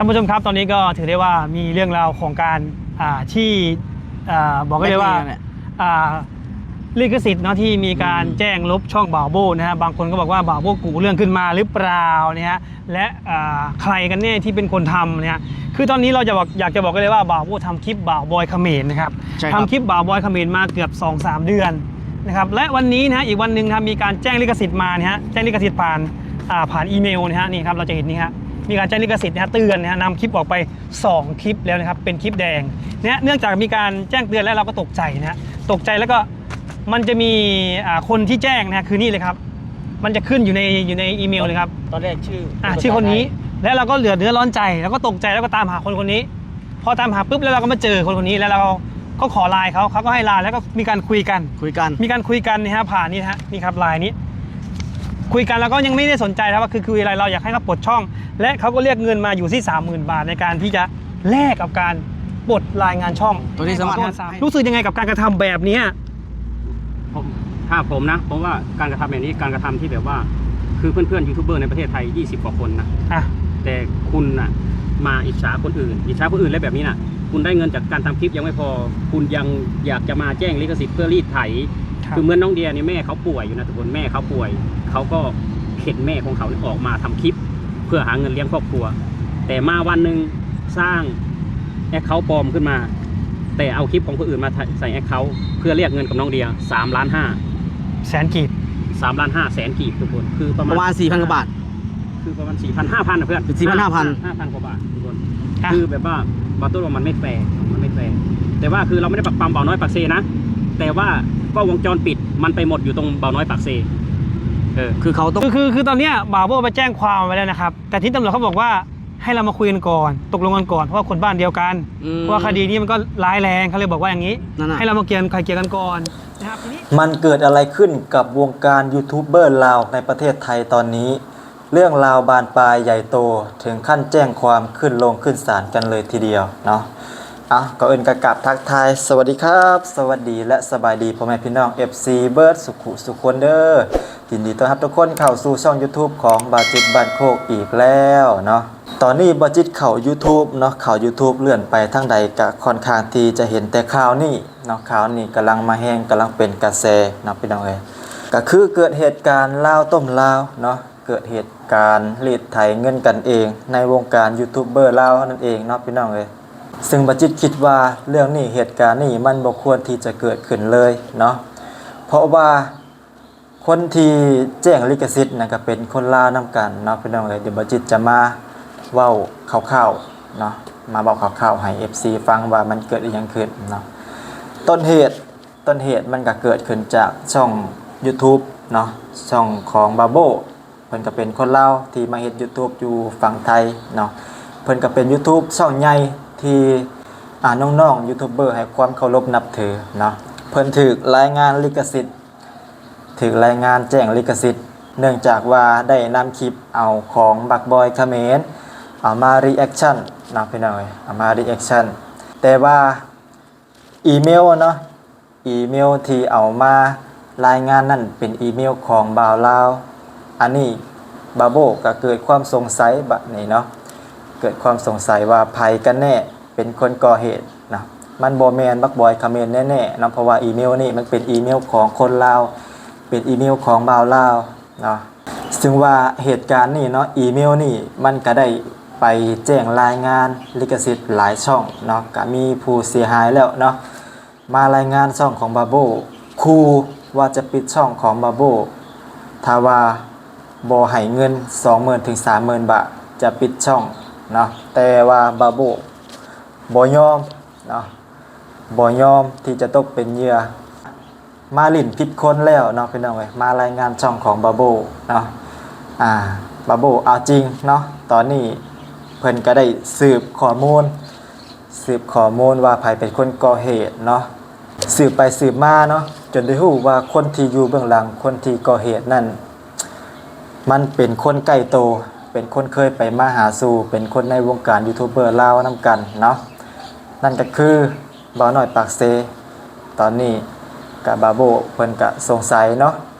ທ່ານຜູ້ຊົມຄັບ ຕອນນີ້ກໍຖືໄດ້ວ່າມີເລື່ອງລາວຂອງການ ອ່າ ທີ່ ອ່າ ບອກໄດ້ເລີຍວ່າ ແບລັກເມລແຫຼະ ອ່າ ລິຂະສິດເນາະ ທີ່ມີການ ອືມ ແຈ້ງລົບຊ່ອງບ່າວໂບ້ນະຮະ ບາງຄົນກໍບອກວ່າບ່າວໂບ້ກຸເລື່ອງຂຶ້ນມາຫຼືເປົ່າເນຍຮະ ແລະ ອ່າ ໃຄກັນແນ່ທີ່ເປັນຄົນທຳເນຍຮະ ຄືຕອນນີ້ເຮົາຈະບອກ ຢາກຈະບອກໄດ້ເລີຍວ່າບ່າວໂບ້ທຳຄລິບບ່າວບອຍຂະເໝນນະຄັບ ໃຊ່ຄັບ ທຳຄລິບບ່າວບອຍຂະເໝນມາເກືອບສອງສາມເດືອນນະຄັບ ແລະ ວັນນີ້ນະຮະ ອີກວັນໜຶ່ງນະຮະ ມີການແຈ້ງລິຂະສິດມານະຮະ ແຈ້ງລິຂະສິດຜ່ານ ອ່າ ຜ່ານອີເມວນະຮະ ນີ້ຄັບ ເຮົາຈະເຫັນນີ້ຮະ ມີການແຈ້ງລິຂະສິດນະຮະ ເຕືອນນະຮະ ນຳຄລິບອອກໄປສອງຄລິບແລ້ວນະຄັບ ເປັນຄລິບແດງນະຮະ ເນື່ອງຈາກມີການແຈ້ງເຕືອນແລ້ວ ເຮົາກໍຕົກໃຈນະຮະ ຕົກໃຈແລ້ວກໍ ມັນຈະມີ ອ່າ ຄົນທີ່ແຈ້ງນະ ຄືນີ້ເລີຍຄັບ ມັນຈະຂຶ້ນຢູ່ໃນ ຢູ່ໃນອີເມວເລີຍຄັບ ຕອນແລກຊື່ ອ່າ ຄົນ ຊື່ຄົນນີ້ ແລ້ວເຮົາກໍເດືອດຮ້ອນໃຈ ເຮົາກໍຕົກໃຈ ເຮົາກໍຕາມຫາຄົນຄົນນີ້ ພໍຕາມຫາປຶບ ແລ້ວເຮົາກໍມາເຈີຄົນຄົນນີ້ ແລ້ວເຮົາກໍຂໍລາຍເຂົາ ເຂົາກໍໃຫ້ລາຍ ແລ້ວກໍມີການຄຸຍກັນ ຄຸຍກັນ ມີການຄຸຍກັນນີ້ຮະ ຜ່ານນີ້ນະຮະ ນີ້ຄັບ ລາຍນີ້ ຄຸຍກັນ ແລ້ວກໍຍັງໄມ່ໄດ້ສົນໃຈນະວ່າຄື ຄືອະໄລ ເຮົາຢາກໃຫ້ເຂົາປົດຊ່ອງ ແລະ ເຂົາກໍລຽກເງິນມາຢູ່ທີ່ສາມໝື່ນບາດ ໃນການທີ່ຈະ ແລກກັບການປົດລາຍງານຊ່ອງ ໂຕທີ່ສາມາດ ໃຫ້ເຂົາໂດນສາມ ໃຫ້ ຮູ້ສຶກຍັງໄງກັບການກະທຳແບບເນີ້ຍ? ຜົມ ຖ້າຜົມນະ ຜົມວ່າການກະທຳແບບນີ້ ການກະທຳທີ່ແບບວ່າ ຄືເພື່ອນໆຢູທູບເບີໃນປະເທດໄທ ຊາວກວ່າຄົນນະ ອ່ະ ແຕ່ຄຸນນະມາອິດສາຄົນອື່ນ ອິດສາຄົນອື່ນ ແລະ ແບບນີ້ນະ ຄຸນໄດ້ເງິນຈາກການທຳຄລິບຍັງໄມ່ພໍ ຄຸນຍັງຢາກຈະມາແຈ້ງລິຂະສິດເພື່ອລີດໄຖ ຄືເໝືອນນ້ອງເດຍນີ້ ແມ່ເຂົາປ່ວຍຢູ່ນະທຸກຄົນ ແມ່ເຂົາປ່ວຍ ເຂົາກໍເຂັນແມ່ຂອງເຂົາອອກມາທຳຄລິບ ເພື່ອຫາເງິນລ້ຽງຄອບຄົວ ແຕ່ມາວັນໜຶ່ງສ້າງແອັກເຄົາປອມຂຶ້ນມາ ແຕ່ເອົາຄລິບຂອງຄົນອື່ນມາໃສ່ແອັກເຄົາ ເພື່ອລຽກເງິນກັບນ້ອງເດຍ ສາມລ້ານຫ້າ ແສນກີບ ສາມລ້ານຫ້າແສນກີບທຸກຄົນ ຄືປະມານ ປະມານສີ່ພັນກວ່າບາດ ຄືປະມານສີ່ພັນ ຫ້າພັນນະເພື່ອນ ສີ່ພັນ ຫ້າພັນ ຫ້າພັນກວ່າບາດທຸກຄົນ ອ່ະ ຄືແບບວ່າ ບ່າວຕົ້ນວ່າມັນໄມ່ແຟ ມັນໄມ່ແຟ ແຕ່ວ່າຄືເຮົາບໍ່ໄດ້ປັກປຳບ່າວນ້ອຍປາກເຊນະ ແຕ່ວ່າກ້ອງວົງຈອນປິດມັນໄປໝົດຢູ່ຕົງບ່າວນ້ອຍປາກເຊ ເອີ ຄືເຂົາຕ້ອງ ຄື ຄື ຄືຕອນເນີ້ຍບ່າວໂບ້ໄປແຈ້ງຄວາມໄວ້ແລ້ວນະຄັບ ແຕ່ທີ່ຕຳຫຼວດເຂົາບອກວ່າໃຫ້ເຮົາມາຄຸຍກັນກ່ອນ ຕົກລົງກັນກ່ອນ ເພາະວ່າຄົນບ້ານດຽວກັນ ອືມ ເພາະວ່າຄະດີນີ້ມັນກໍຮ້າຍແຮງ ເຂົາເລີຍບອກວ່າຢ່າງນີ້ ນັ້ນນະ ໃຫ້ເຮົາມາເກັ່ຍ ໄກ່ເກັ່ຍກັນກ່ອນນະຄັບ ທີນີ້ ມັນເກີດອະໄລຂຶ້ນກັບວົງການຢູທູບເບີລາວໃນປະເທດໄທຕອນນີ້? ເລື່ອງລາວບານປາຍໃຫຍ່ໂຕ ເຖິງຂັ້ນແຈ້ງຄວາມຂຶ້ນໂຮງຂຶ້ນສານກັນເລີຍທີດຽວເນາະ. ເອົ້າ ກ່ອນອື່ນກໍກາບທັກທາຍ ສະຫວັດດີຄັບ ສະຫວັດດີ ແລະ ສະບາຍດີພໍ່ແມ່ພີ່ນ້ອງ ເອັຟຊີ ເບິດສຸຂູສຸຄົນເດີ. ຍິນດີຕ້ອນຮັບທຸກຄົນເຂົ້າສູ່ຊ່ອງຢູທູບຂອງບ່າວຈິດບ້ານໂຄກອີກແລ້ວເນາະ. ຕອນນີ້ບ່າວຈິດເຂົ້າຢູທູບເນາະ ເຂົ້າຢູທູບເລື່ອນໄປທາງໃດກະຄ່ອນຂ້າງທີ່ຈະເຫັນແຕ່ຂ່າວນີ້ເນາະ. ຂ່າວນີ້ກຳລັງມາແຮງ ກຳລັງເປັນກະແສເນາະ ພີ່ນ້ອງເອີຍ. ກະຄືເກີດເຫດການລາວຕົ້ມລາວເນາະ ເກີດເຫດການລີດໄຖເງິນກັນເອງໃນວົງການຢູທູບເບີລາວນັ້ນເອງເນາະ ພີ່ນ້ອງເອີຍ. ຊຶ່ງບ່າວຈິດຄິດວ່າເລື່ອງນີ້ ເຫດການນີ້ມັນບໍ່ຄວນທີ່ຈະເກີດຂຶ້ນເລີຍເນາະ ເພາະວ່າຄົນທີ່ແຈ້ງລິຂະສິດນັ້ນກະເປັນຄົນລາວນຳກັນເນາະ ພີ່ນ້ອງເອີຍ. ດຽວບ່າວຈິດຈະມາເວົ້າຄ່າວໆເນາະ ມາເວົ້າຄ່າວໆໃຫ້ເອັຟຊີຟັງວ່າມັນເກີດອີ່ຫຍັງຂຶ້ນເນາະ. ຕົ້ນເຫດ ຕົ້ນເຫດມັນກະເກີດຂຶ້ນຈາກຊ່ອງຢູທູບເນາະ ຊ່ອງຂອງບ່າວໂບ້ ເພິ່ນກະເປັນຄົນລາວທີ່ມາເຮັດຢູທູບຢູ່ຝັ່ງໄທເນາະ. ເພິ່ນກະເປັນຢູທູບຊ່ອງໃຫຍ່ທີ່ ອ່າ ນ້ອງໆຢູທູບເບີໃຫ້ຄວາມເຄົາລົບນັບຖືເນາະ. ເພິ່ນຖືກລາຍງານລິຂະສິດ ຖືກລາຍງານແຈ້ງລິຂະສິດ ເນື່ອງຈາກວ່າໄດ້ນຳຄລິບເອົາຂອງບັກບອຍຂະເໝນ ເອົາມາຣີແອັກຊັນເນາະ ພີ່ນ້ອງເອີຍ ເອົາມາຣີແອັກຊັນ. ແຕ່ວ່າອີເມວເນາະ ອີເມວທີ່ເອົາມາລາຍງານນັ້ນເປັນອີເມວຂອງບ່າວລາວ. ອັນນີ້ບ່າວໂບ້ກະເກີດຄວາມສົງໄສບາດນີ້ເນາະ ເກີດຄວາມສົງໄສວ່າໃຜກັນແນ່ເປັນຄົນກໍ່ເຫດເນາະ. ມັນບໍ່ແມ່ນບັກບອຍຂະເໝນແນ່ໆເນາະ ເພາະວ່າອີເມວນີ້ມັນເປັນອີເມວຂອງຄົນລາວ ເປັນອີເມວຂອງບ່າວລາວເນາະ. ຊຶ່ງວ່າເຫດການນີ້ເນາະ ອີເມວນີ້ມັນກະໄດ້ໄປແຈ້ງລາຍງານລິຂະສິດຫຼາຍຊ່ອງເນາະ ກະມີຜູ້ເສຍຫາຍແລ້ວເນາະ ມາລາຍງານຊ່ອງຂອງບ່າວໂບ້ ຂູ່ວ່າຈະປິດຊ່ອງຂອງບ່າວໂບ້ ຖ້າວ່າບໍ່ໃຫ້ເງິນສອງໝື່ນເຖິງສາມໝື່ນບາດ ຈະປິດຊ່ອງເນາະ. ແຕ່ວ່າບ່າວໂບ້ບໍ່ຍອມເນາະ ບໍ່ຍອມທີ່ຈະຕົກເປັນເຫຍື່ອ ມາຫຼິ້ນຜິດຄົນແລ້ວເນາະ ພີ່ນ້ອງເອີຍ. ມາລາຍງານຊ່ອງຂອງບ່າວໂບ້ເນາະ ອ່າ ບ່າວໂບ້ເອົາຈິງເນາະ. ຕອນນີ້ເພິ່ນກະໄດ້ສືບຂໍ້ມູນ ສືບຂໍ້ມູນວ່າໃຜເປັນຄົນກໍ່ເຫດເນາະ ສືບໄປສືບມາເນາະ ຈົນໄດ້ຮູ້ວ່າຄົນທີ່ຢູ່ເບື້ອງຫຼັງ ຄົນທີ່ກໍ່ເຫດນັ້ນ ມັນເປັນຄົນໃກ້ໂຕ ເປັນຄົນເຄີຍໄປມາຫາສູ່ ເປັນຄົນໃນວົງການຢູທູບເບີລາວນຳກັນເນາະ ນັ້ນກະຄືບ່າວນ້ອຍປາກເຊ. ຕອນນີ້ກະບ່າວໂບ້ເພິ່ນກະສົງໄສເນາະ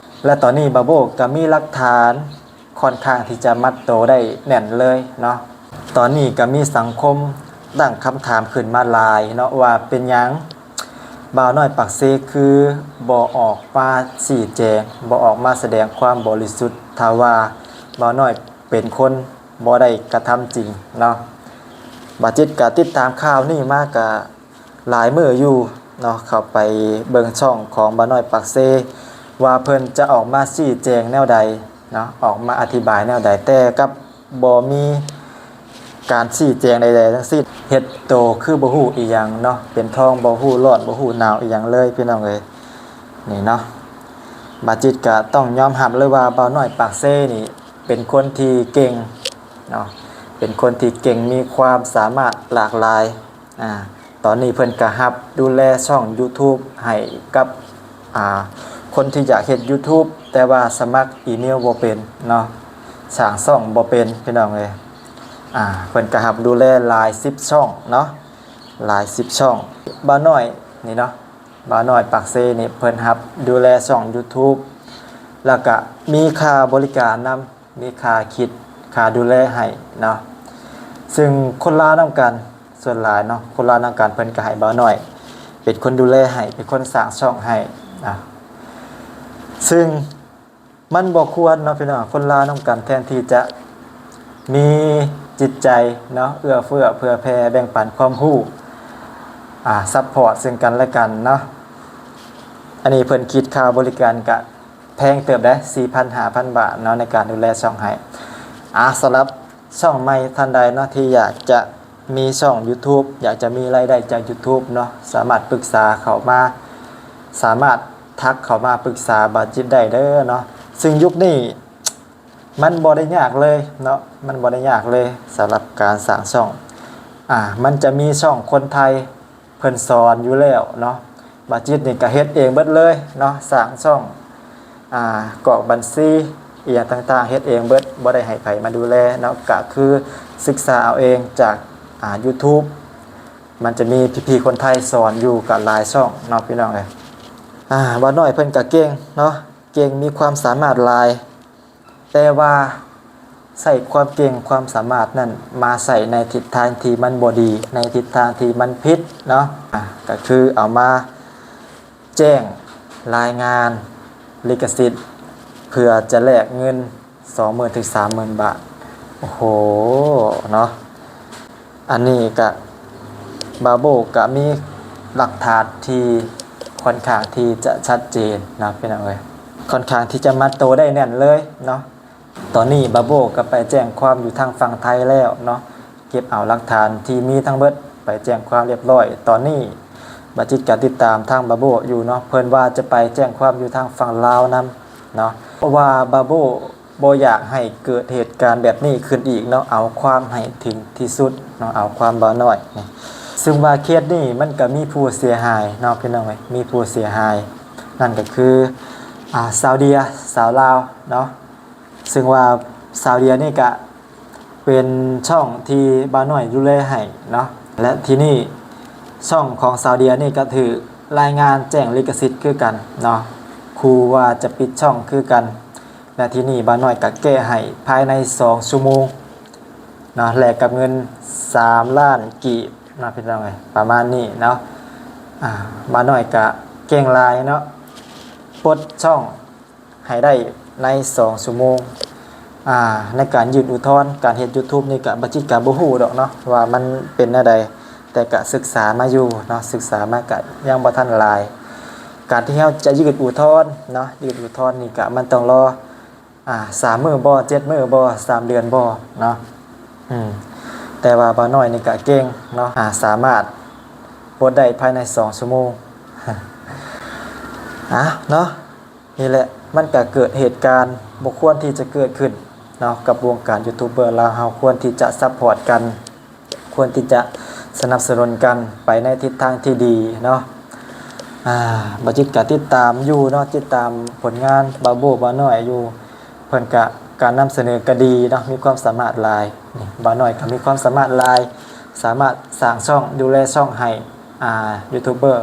ແລະ ຕອນນີ້ບ່າວໂບ້ກະມີຫຼັກຖານ ຂ້ອນຂ້າງທີ່ຈະມັດໂຕໄດ້ແໜ້ນເລີຍເນາະ ຕອນນີ້ກໍມີສັງຄົມຕັ້ງຄຳຖາມຂຶ້ນມາຫຼາຍເນາະ ວ່າເປັນຫຍັງບ່າວນ້ອຍປາກເຊຄືບໍ່ອອກມາຊີ້ແຈງ, ບໍ່ອອກມາສະແດງຄວາມບໍລິສຸດ ຖ້າວ່າບ່າວນ້ອຍເປັນຄົນບໍ່ໄດ້ກະທຳຈິງເນາະ. ບ່າວຈິດກໍຕິດຕາມຂ່າວນີ້ມາກໍ ຫຼາຍມື້ຢູ່ເນາະ ເຂົ້າໄປເບິ່ງຊ່ອງຂອງບ່າວນ້ອຍປາກເຊ ວ່າເພິ່ນຈະອອກມາຊີ້ແຈງແນວໃດເນາະ ອອກມາອະທິບາຍແນວໃດ, ແຕ່ກັບບໍ່ມີການຊີ້ແຈງໃດໆທັງສິ້ນ. ເຮັດໂຕຄືບໍ່ຮູ້ອີ່ຫຍັງເນາະ, ເປັນທ້ອງບໍ່ຮູ້ຮ້ອນ ບໍ່ຮູ້ໜາວອີ່ຫຍັງເລີຍ ພີ່ນ້ອງເອີຍ. ນີ້ເນາະ ບ່າວຈິດກະຕ້ອງຍອມຮັບເລີຍວ່າ ບ່າວນ້ອຍປາກເຊນີ້ເປັນຄົນທີ່ເກັ່ງເນາະ, ເປັນຄົນທີ່ເກັ່ງ ມີຄວາມສາມາດຫຼາກຫຼາຍ. ອາ ຕອນນີ້ເພິ່ນກະຮັບດູແລຊ່ອງ YouTube ໃຫ້ກັບ ອາ ຄົນທີ່ຢາກເຮັດ YouTube ແຕ່ວ່າສະໝັກອີເມວບໍ່ເປັນເນາະ, ສ້າງຊ່ອງບໍ່ເປັນ ພີ່ນ້ອງເອີຍ. ອາ ເພິ່ນກະຮັບດູແລຫຼາຍສິບຊ່ອງເນາະ, ຫຼາຍສິບຊ່ອງ. ບ່າວນ້ອຍນີ້ເນາະ, ບ່າວນ້ອຍປາກເຊນີ້ ເພິ່ນຮັບດູແລຊ່ອງ YouTube ແລ້ວກະມີຄ່າບໍລິການນຳ ມີຄ່າຄິດ ຄ່າດູແລໃຫ້ເນາະ. ຊຶ່ງຄົນລາວນຳກັນ ສ່ວນຫຼາຍເນາະ ຄົນລາວນຳກັນ ເພິ່ນກໍໃຫ້ບ່າວນ້ອຍເປັນຄົນດູແລໃຫ້ ເປັນຄົນສ້າງຊ່ອງໃຫ້ນະ. ຊຶ່ງມັນບໍ່ຄວນເນາະ ພີ່ນ້ອງ, ຄົນລາວນຳກັນ ແທນທີ່ຈະມີຈິດໃຈເນາະ ເອື້ອເຟື້ອເຜື່ອແຜ່ ແບ່ງປັນຄວາມຮູ້ ອາ ຊັບພອດເຊິ່ງກັນແລະກັນເນາະ. ອັນນີ້ເພິ່ນຄິດຄ່າບໍລິການກະ ແພງເຕີບໃດ໋ ສີ່ພັນ ຫ້າພັນບາດເນາະ ໃນການດູແລຊ່ອງໃຫ້. ອາ ສຳລັບຊ່ອງໃໝ່ທ່ານໃດເນາະ ທີ່ຢາກຈະມີຊ່ອງ YouTube ຢາກຈະມີລາຍໄດ້ຈາກ YouTube ເນາະ, ສາມາດປຶກສາເຂົ້າມາ ສາມາດທັກເຂົ້າມາປຶກສາບ່າວຈິດໄດ້ເດີເນາະ. ຊຶ່ງຍຸກນີ້ມັນບໍ່ໄດ້ຍາກເລີຍເນາະ, ມັນບໍ່ໄດ້ຍາກເລີຍສຳລັບການສ້າງຊ່ອງ. ອາ ມັນຈະມີຊ່ອງຄົນໄທ ເພິ່ນສອນຢູ່ແລ້ວເນາະ. ບ່າວຈິດນີ້ກະເຮັດເອງເບິດເລີຍເນາະ, ສ້າງຊ່ອງ ອາ ກອກບັນຊີ ອີ່ຫຍັງຕ່າງໆ ເຮັດເອງເບິດ, ບໍ່ໄດ້ໃຫ້ໃຜມາດູແລເນາະ, ກະຄືສຶກສາເອົາເອງຈາກ ອາ YouTube. ມັນຈະມີພີ່ໆຄົນໄທສອນຢູ່ກະຫຼາຍຊ່ອງເນາະ ພີ່ນ້ອງເອີຍ. ອາ ບ່າວນ້ອຍເພິ່ນກະເກັ່ງເນາະ, ເກັ່ງ ມີຄວາມສາມາດຫຼາຍ. ແຕ່ວ່າໃຊ້ຄວາມເກັ່ງຄວາມສາມາດນັ້ນມາໃຊ້ໃນທິດທາງທີ່ມັນບໍ່ດີ, ໃນທິດທາງທີ່ມັນຜິດເນາະ. ອາ ກໍຄືເອົາມາແຈ້ງລາຍງານລິຂະສິດ ເພື່ອຈະແລກເງິນສອງໝື່ນເຖິງສາມໝື່ນບາດ. ໂອ້ໂຫ ເນາະ. ອັນນີ້ກະ ບ່າວໂບ້ກະມີຫຼັກຖານທີ່ຄ່ອນຂ້າງທີ່ຈະຊັດເຈນເນາະ ພີ່ນ້ອງເອີຍ, ຄ່ອນຂ້າງທີ່ຈະມັດໂຕໄດ້ແໜ້ນເລີຍເນາະ. ຕອນນີ້ບ່າວໂບ້ກະໄປແຈ້ງຄວາມຢູ່ທາງຝັ່ງໄທແລ້ວເນາະ, ເກັບເອົາຫຼັກຖານທີ່ມີທັງເບິດໄປແຈ້ງຄວາມລຽບຮ້ອຍ. ຕອນນີ້ບ່າວຈິດກະຕິດຕາມທາງບ່າວໂບ້ຢູ່ເນາະ, ເພິ່ນວ່າຈະໄປແຈ້ງຄວາມຢູ່ທາງຝັ່ງລາວນຳເນາະ, ເພາະວ່າບ່າວໂບ້ ບໍ່ຢາກໃຫ້ເກີດເຫດການແບບນີ້ຂຶ້ນອີກເນາະ, ເອົາຄວາມໃຫ້ເຖິງທີ່ສຸດເນາະ, ເອົາຄວາມບ່າວນ້ອຍນີ້. ຊຶ່ງວ່າເຄສນີ້ມັນກະມີຜູ້ເສຍຫາຍເນາະ ພີ່ນ້ອງເອີຍ, ມີຜູ້ເສຍຫາຍ ນັ້ນກະຄື ອາ ສາວເດຍ ສາວລາວເນາະ. ຊຶ່ງວ່າສາວເດຍນີ້ກະເປັນຊ່ອງທີ່ບ່າວນ້ອຍດູແລໃຫ້ເນາະ, ແລະ ທີນີ້ຊ່ອງຂອງສາວເດຍນີ້ກະຖືກລາຍງານແຈ້ງລິຂະສິດຄືກັນເນາະ, ຂູ່ວ່າຈະປິດຊ່ອງຄືກັນ. ແລະ ທີນີ້ບ່າວນ້ອຍກະແກ້ໃຫ້ພາຍໃນສອງຊົ່ວໂມງເນາະ, ແລກກັບເງິນສາມລ້ານກີບເນາະ ພີ່ນ້ອງເອີຍ, ປະມານນີ້ເນາະ. ອາ ບ່າວນ້ອຍກະເກັ່ງຫຼາຍເນາະ, ປົດຊ່ອງໃຫ້ໄດ້ໃນສອງຊົ່ວໂມງ. ອາ ໃນການຍື່ນອຸທອນ ການເຮັດ YouTube ນີ້ກະ ບ່າວຈິດກະບໍ່ຮູ້ດອກເນາະ ວ່າມັນເປັນແນວໃດ, ແຕ່ກະສຶກສາມາຢູ່ເນາະ, ສຶກສາມາກະຍັງບໍ່ທັນຫຼາຍ. ການທີ່ເຮົາຈະຍື່ນອຸທອນເນາະ, ຍື່ນອຸທອນນີ້ກະມັນຕ້ອງລໍ ອາ ສາມມື້ບໍ່ ເຈັດມື້ບໍ່ ສາມເດືອນບໍ່ເນາະ. ອືມ ແຕ່ວ່າບ່າວນ້ອຍນີ້ກະເກັ່ງເນາະ, ອາ ສາມາດປົດໄດ້ພາຍໃນສອງຊົ່ວໂມງ. ອາ ເນາະ ນີ້ແຫຼະ ມັນກະເກີດເຫດການບໍ່ຄວນທີ່ຈະເກີດຂຶ້ນເນາະ ກັບວົງການຢູທູບເບີລາວເຮົາ, ຄວນທີ່ຈະຊັບພອດກັນ ຄວນທີ່ຈະສະໜັບສະໜູນກັນໄປໃນທິດທາງທີ່ດີເນາະ. ອາ ບ່າວຈິດກະຕິດຕາມຢູ່ເນາະ, ຕິດຕາມຜົນງານບ່າວໂບ້ ບ່າວນ້ອຍຢູ່, ເພິ່ນກະ ການນຳສະເໜີກະດີເນາະ, ມີຄວາມສາມາດຫຼາຍ. ນີ້ ບ່າວນ້ອຍກະມີຄວາມສາມາດຫຼາຍ, ສາມາດສ້າງຊ່ອງ ດູແລຊ່ອງໃຫ້ ອາ ຢູທູບເບີ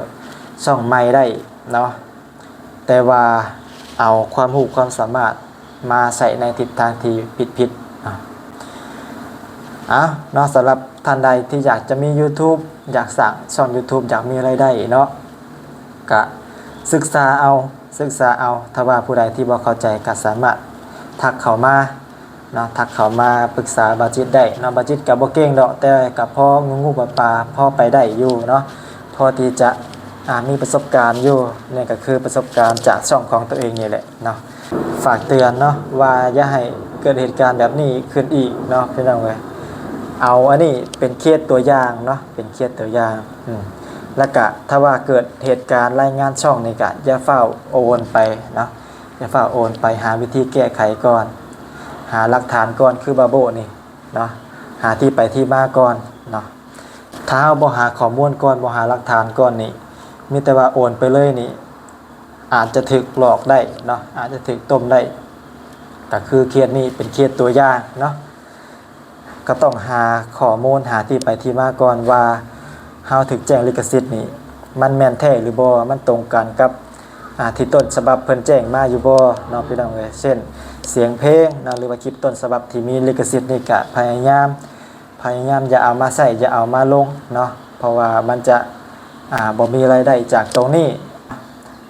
ຊ່ອງໃໝ່ໄດ້ເນາະ. ແຕ່ວ່າເອົາຄວາມຮູ້ຄວາມສາມາດມາໃຊ້ໃນທິດທາງທີ່ຜິດໆເນາະ. ເອົາເນາະ ສຳລັບທ່ານໃດທີ່ຢາກຈະມີ YouTube ຢາກສ້າງຊ່ອງ YouTube ຢາກມີລາຍໄດ້ເນາະ ກະສຶກສາເອົາ ສຶກສາເອົາ. ຖ້າວ່າຜູ້ໃດທີ່ບໍ່ເຂົ້າໃຈ ກະສາມາດທັກເຂົ້າມາເນາະ ທັກເຂົ້າມາປຶກສາບ່າວຈິດໄດ້ເນາະ. ບ່າວຈິດກະບໍ່ເກັ່ງດອກ ແຕ່ກະພໍງູໆປາໆ ພໍໄປໄດ້ຢູ່ເນາະ ພໍທີ່ຈະ ອ່າ ມີປະສົບການຢູ່. ນີ້ກະຄືປະສົບການຈາກຊ່ອງຂອງໂຕເອງນີ້ແຫຼະເນາະ. ຝາກເຕືອນເນາະ ວ່າຢ່າໃຫ້ເກີດເຫດການແບບນີ້ຂຶ້ນອີກເນາະ ພີ່ນ້ອງເອີຍ. ເອົາອັນນີ້ເປັນເຄສຕົວຢ່າງເນາະ ເປັນເຄສຕົວຢ່າງ. ອືມ ແລ້ວກະຖ້າວ່າເກີດເຫດການລາຍງານຊ່ອງນີ້ ກະຢ່າຟ້າວໂອນໄປເນາະ ຢ່າຟ້າວໂອນໄປ ຫາວິທີແກ້ໄຂກ່ອນ ຫາຫຼັກຖານກ່ອນ ຄືບ່າວໂບ້ນີ້ເນາະ ຫາທີ່ໄປທີ່ມາກ່ອນເນາະ. ຖ້າເຮົາບໍ່ຫາຂໍ້ມູນກ່ອນ ບໍ່ຫາຫຼັກຖານກ່ອນນີ້ ມີແຕ່ວ່າໂອນໄປເລີຍນີ້ ອາດຈະຖືກຫຼອກໄດ້ເນາະ ອາດຈະຖືກຕົ້ມໄດ້. ກະຄືເຄສນີ້ເປັນເຄສຕົວຢ່າງເນາະ ກະຕ້ອງຫາຂໍ້ມູນ ຫາທີ່ໄປທີ່ມາກ່ອນວ່າເຮົາຖືກແຈ້ງລິຂະສິດນີ້ ມັນແມ່ນແທ້ຫຼືບໍ່ ມັນຕົງກັນກັບ ອ່າ ທີ່ຕົ້ນສະບັບເພິ່ນແຈ້ງມາຢູ່ບໍ່ເນາະ ພີ່ນ້ອງເອີຍ. ເຊັ່ນ ສຽງເພງເນາະ ຫຼືວ່າຄລິບຕົ້ນສະບັບທີ່ມີລິຂະສິດນີ້ ກະພະຍາຍາມ ພະຍາຍາມຢ່າເອົາມາໃຊ້ ຢ່າເອົາມາລົງເນາະ ເພາະວ່າມັນຈະ ອ່າ ບໍ່ມີລາຍໄດ້ຈາກຕົງນີ້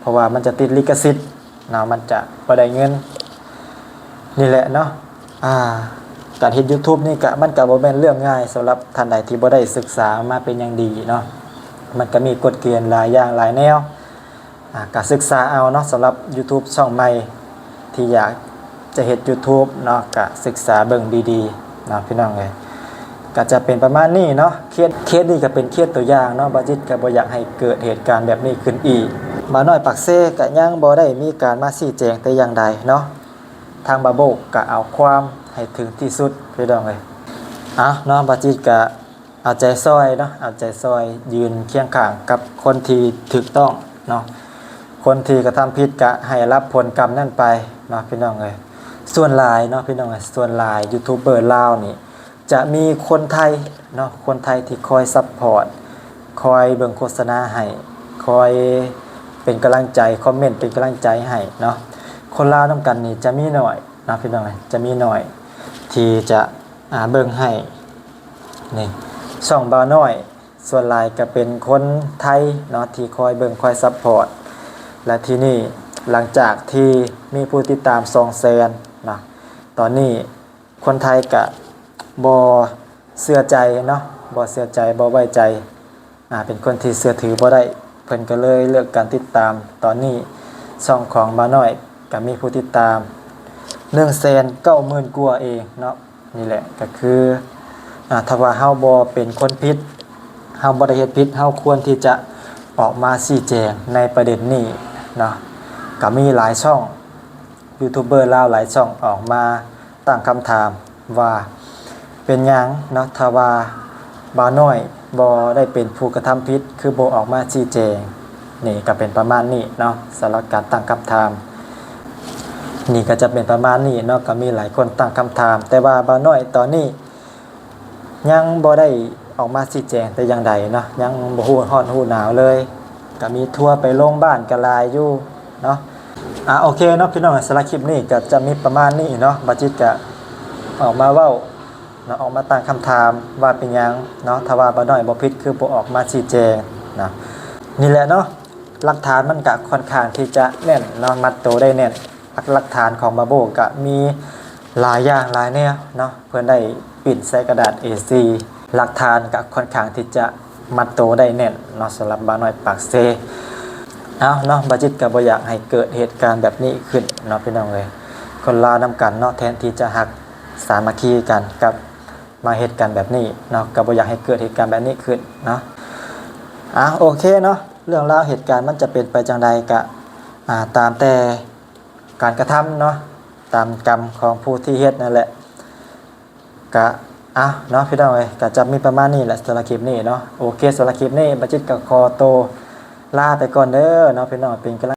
ເພາະວ່າມັນຈະຕິດລິຂະສິດເນາະ ມັນຈະບໍ່ໄດ້ເງິນ. ນີ້ແຫຼະເນາະ ອ່າ ການເຮັດ YouTube ນີ້ກະ ມັນກະບໍ່ແມ່ນເລື່ອງງ່າຍ ສຳລັບທ່ານໃດທີ່ບໍ່ໄດ້ສຶກສາມາເປັນຢ່າງດີເນາະ. ມັນກະມີກົດເກນຫຼາຍຢ່າງຫຼາຍແນວ ອ່າ ກະສຶກສາເອົາເນາະ ສຳລັບ YouTube ຊ່ອງໃໝ່ທີ່ຢາກຈະເຮັດ YouTube ເນາະ ກະສຶກສາເບິ່ງດີໆເນາະ ພີ່ນ້ອງເອີຍ. ກະຈະເປັນປະມານນີ້ເນາະ ເຄສ ເຄສນີ້ກະເປັນເຄສຕົວຢ່າງເນາະ ບ່າວຈິດກະບໍ່ຢາກໃຫ້ເກີດເຫດການແບບນີ້ຂຶ້ນອີກ. ບ່າວນ້ອຍປາກເຊກະຍັງບໍ່ໄດ້ມີການມາຊີ້ແຈງແຕ່ຢ່າງໃດເນາະ ທາງບ່າວໂບ້ກະເອົາຄວາມໃຫ້ເຖິງທີ່ສຸດ ພີ່ນ້ອງເອີຍ. ເອົາເນາະ ບ່າວຈິດກະ ເອົາໃຈຊ່ອຍເນາະ ເອົາໃຈຊ່ອຍ ຢືນຄຽງຂ້າງກັບຄົນທີ່ຖືກຕ້ອງເນາະ ຄົນທີ່ກະທຳຜິດກະໃຫ້ຮັບຜົນກຳນັ້ນໄປເນາະ ພີ່ນ້ອງເອີຍ. ສ່ວນຫຼາຍເນາະ ພີ່ນ້ອງເອີຍ ສ່ວນຫຼາຍຢູທູບເບີລາວນີ້ ຈະມີຄົນໄທເນາະ ຄົນໄທທີ່ຄອຍຊັບພອດ ຄອຍເບິ່ງໂຄສະນາໃຫ້ ຄອຍເປັນກຳລັງໃຈ ຄອມເມັນເປັນກຳລັງໃຈໃຫ້ເນາະ. ຄົນລາວນຳກັນນີ້ຈະມີໜ້ອຍເນາະ ພີ່ນ້ອງເອີຍ ຈະມີໜ້ອຍທີ່ຈະ ອ່າ ເບິ່ງໃຫ້ ນີ້ ຊ່ອງບ່າວນ້ອຍ ສ່ວນຫຼາຍກະເປັນຄົນໄທເນາະ ທີ່ຄອຍເບິ່ງຄອຍຊັບພອດ. ແລະ ທີນີ້ ຫຼັງຈາກທີ່ມີຜູ້ຕິດຕາມສອງແສນເນາະ ຕອນນີ້ຄົນໄທກະບໍ່ເຊື່ອໃຈເນາະ ບໍ່ເຊື່ອໃຈ ບໍ່ໄວ້ໃຈ ອ່າ ເປັນຄົນທີ່ເຊື່ອຖືບໍ່ໄດ້ ເພິ່ນກະເລີຍເລີກການຕິດຕາມ. ຕອນນີ້ຊ່ອງຂອງບ່າວນ້ອຍກະມີຜູ້ຕິດຕາມໜຶ່ງແສນເກົ້າໝື່ນກວ່າເອງເນາະ. ນີ້ແຫຼະ ກະຄື ອ່າ ຖ້າວ່າເຮົາບໍ່ເປັນຄົນຜິດ ເຮົາບໍ່ໄດ້ເຮັດຜິດ ເຮົາຄວນທີ່ຈະອອກມາຊີ້ແຈງໃນປະເດັນນີ້ເນາະ. ກະມີຫຼາຍຊ່ອງ ຢູທູບເບີລາວຫຼາຍຊ່ອງອອກມາຕັ້ງຄຳຖາມວ່າ ເປັນຫຍັງເນາະ ຖ້າວ່າບ່າວນ້ອຍບໍ່ໄດ້ເປັນຜູ້ກະທຳຜິດ ຄືບໍ່ອອກມາຊີ້ແຈງ? ນີ້ກະເປັນປະມານນີ້ເນາະ ສຳລັບການຕັ້ງຄຳຖາມ ນີ້ກະຈະເປັນປະມານນີ້ເນາະ. ກະມີຫຼາຍຄົນຕັ້ງຄຳຖາມ ແຕ່ວ່າບ່າວນ້ອຍຕອນນີ້ ຍັງບໍ່ໄດ້ອອກມາຊີ້ແຈງແຕ່ຢ່າງໃດເນາະ ຍັງບໍ່ຮູ້ຮ້ອນຮູ້ໜາວເລີຍ. ກະມີທົວໄປລົງບ້ານກະຫຼາຍຢູ່ເນາະ. ອາ ໂອເຄເນາະ ພີ່ນ້ອງ ສຳລັບຄລິບນີ້ກະຈະມີປະມານນີ້ເນາະ. ບ່າວຈິດກະອອກມາເວົ້າເນາະ ອອກມາຕັ້ງຄຳຖາມວ່າເປັນຫຍັງເນາະ ຖ້າວ່າບ່າວນ້ອຍບໍ່ຜິດ ຄືບໍ່ອອກມາຊີ້ແຈງເນາະ. ນີ້ແຫຼະເນາະ ຫຼັກຖານມັນກະຄ່ອນຂ້າງທີ່ຈະແໜ້ນເນາະ ມັດໂຕໄດ້ແໜ້ນ. ຫຼັກ ຫຼັກຖານຂອງບ່າວໂບ້ກະມີຫຼາຍຢ່າງຫຼາຍແນວເນາະ ເພິ່ນໄດ້ປິ່ນໃສ່ກະດາດເອສີ່ ຫຼັກຖານກະຄ່ອນຂ້າງທີ່ຈະມັດໂຕໄດ້ແໜ້ນເນາະ ສຳລັບບ່າວນ້ອຍປາກເຊ. ເອົາເນາະ ບ່າວຈິດກະບໍ່ຢາກໃຫ້ເກີດເຫດການແບບນີ້ຂຶ້ນເນາະ ພີ່ນ້ອງເອີຍ. ຄົນລາວນຳກັນເນາະ ແທນທີ່ຈະຮັກສາມັກຄີກັນ ກັບມາເຮັດກັນແບບນີ້ເນາະ ກະບໍ່ຢາກໃຫ້ເກີດເຫດການແບບນີ້ຂຶ້ນເນາະ. ອາ ໂອເຄເນາະ ເລື່ອງລາວເຫດການມັນຈະເປັນໄປຈັ່ງໃດກະ ອາ ຕາມແຕ່ ການກະທຳເນາະ ຕາມກຳຂອງຜູ້ທີ່ເຮັດນັ້ນແຫຼະ. ກະ ເອົາເນາະ ພີ່ນ້ອງເອີຍ ກະຈະມີປະມານນີ້ແຫຼະ ສຳລັບຄລິບນີ້ເນາະ. ໂອເຄ ສຳລັບຄລິບນີ້ ບ່າວຈິດກະຂໍໂຕລາໄປກ່ອນເດີເນາະ ພີ່ນ້ອງ ເປັນກຳລັງ